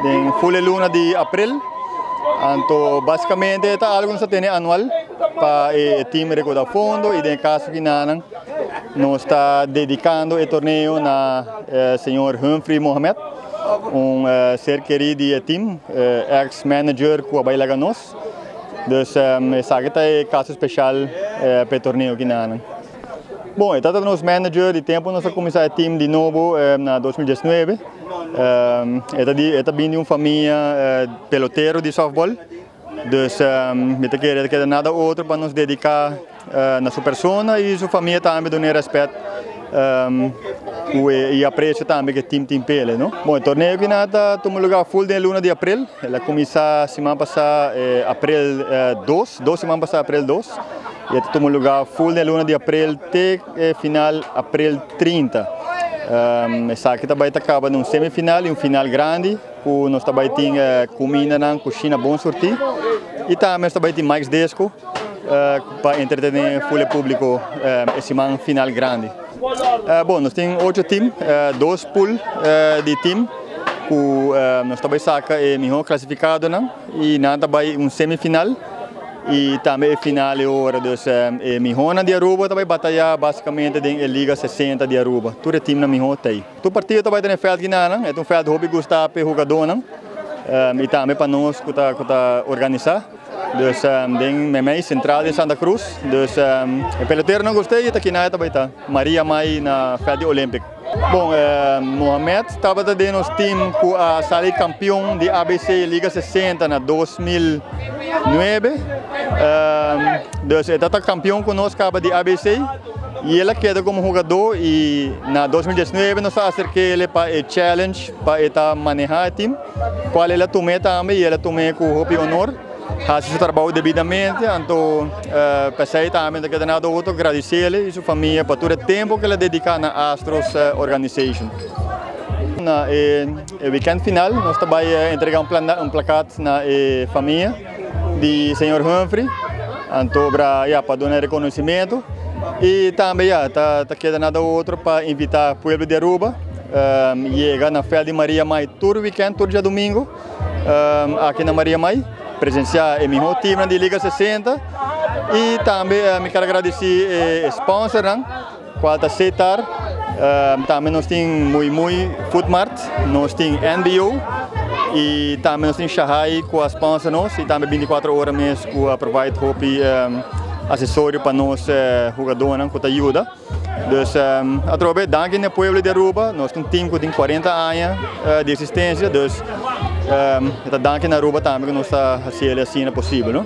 Den full luna di april. Anto basicamente ta algo nos tene anual pa e team recauda fondo y den caso aki nos ta dedicando e torneo na señor Humphrey Mohamed, un ser keri di e team, ex-manager cu a bay laga nos. Dus esaki ta e caso special pa e torneo aki nan. Bon, e tabata nos manager di tempo nos a cuminsa e team di nobo na 2019. E ta bin di un famia pelotero di softball. Dus mi ta kere keda nada otro pa nos dedica na su persona y su famia tambe, duna respet y aprecio tambe cu e team tin p'e, no? Bon, e torneo aki ta tuma luga full den luna di april. El a cuminsa siman pasa, april 2, 2 siman pasa, april 2. Y ta tuma luga full den luna di april te final april 30. Esaki tambe ta caba den un semifinal y un final grandi, cu nos tambe tin cuminda na cushina bon surti. Y tambe nos tambe tin Mike's Disco pa entretene full publico e siman final grandi. Bon, nos tin ocho team, dos pool di team, cu nos tambe saca e mihor clasificado nan, y nan tambe un semifinal y tambe e final e ora, dus e mihor di Aruba tambe bataya basicamente den Liga 60 di Aruba. Tur team nan mihor tin. Tur partido tambe tin veld aki nan, e un veld hopi gusta pa hungado nan. Y tambe pa nos cu ta organisa. Dus den memey central di Santa Cruz. Dus e pelotero nan gusta y ta aki nan tambe ta. Maria Mai na veld di Olympic. Bon, Mohamed tabata den nos team cu a sali campeon di ABC Liga 60 na 2009. Dus e ta campeon cu nos caba di ABC y el a keda como hungado y na 2019 nos a acerca pa e challenge pa e ta maneha e team, cual el a tuma tambe y el a tuma cu hopi honor. Haci su trabou debidamente, anto p'esey tambe no keda nada otro gradici e y su famia pa tur e tempo cu el a dedica na Astros Organization. Na e weekend final, nos ta bay entrega un plakat na e famia di señor Humphrey, anto pa ja, pa duna reconocimento y tambe ja, ta keda nada otro pa invita pueblo di Aruba yega na veld di Maria Mai tur weekend, tur diadomingo, aki na Maria Mai, presencia e mihor team di Liga 60 y tambe mi kier gradici sponsor nan, cual ta Setar, tambe nos tin Muy Muy Food Mart, nos tin NBO y tambe nos tin Shahai cu a sponsor nos y tambe 24 ora mes cu a provide hopi accesorio pa nos hungadonan cu ta yuda. Dus atrobe, danki na pueblo di Aruba, nos tin un team cu tin 40 aña di existencia, dus danki na Aruba tambe cu nos ta haciendo asina posibel, no?